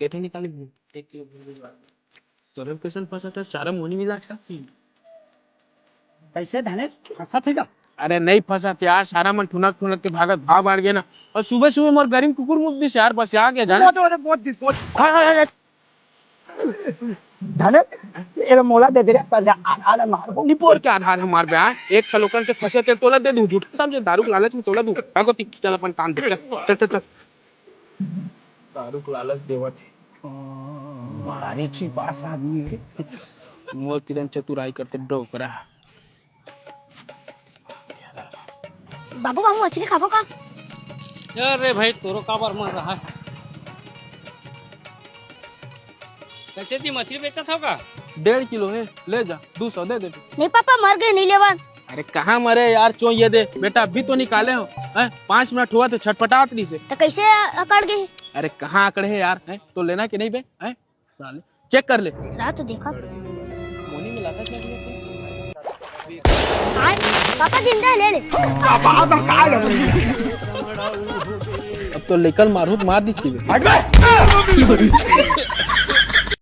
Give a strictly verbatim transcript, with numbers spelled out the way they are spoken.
केठे निकाली। एक किलो भिंडी ला। तोरे कैसन फंसा था? चारा मोनी मिला था। कैसे धने फंसा थे का? अरे नहीं फंसा थे यार, सारा मन ठुनक ठुनक के भागत भाग बाढ़ गया ना। और सुबह सुबह मोर गरीब कुकुर मुत दिस यार, बस आ गया जाना। बहुत, बहुत, बहुत दिन, बहुत। हाय, हाय, हाय, हाय। धने, ये तो मोला दे दे रे, पर आधा, आधा मार। निपोर के आधा, आधा मार बे, हाँ? एक सौ लोकन के फंसे तेल तोला दे दूं, झूठ समझे, दारू के लालच में तोला दूं। भागो ती, चल अपन काम दे, चल, चल, चल, चल। दारू के लालच देवत हे। भारी चिपास आदमी हे। मोर तिरन चतुराई करते डोकरा। बाबू, बाबू, मछली खाबो का? अरे भाई, तोरो काबर मन रहा है? कैसे जी मछली बेचत हो का? डेढ़ किलो हे, ले जा, दू सौ दे दे। नहीं पापा, मर गए, नहीं लेवन। अरे कहाँ मरे यार, चो ये दे बेटा, अभी तो निकाले हो, हैं? पाँच मिनट हुआ तो छटपटात नहीं से। तो कैसे अकड़ गए? अरे कहाँ अकड़े हे यार, हैं? तो लेना कि नहीं बे, हैं? साले, चेक कर ले। रहा तो देखा। मोनी मिला था क्या? आय, पापा जिंदा है, ले ले। अब तो लेकर मारू तो मार दी चीजें।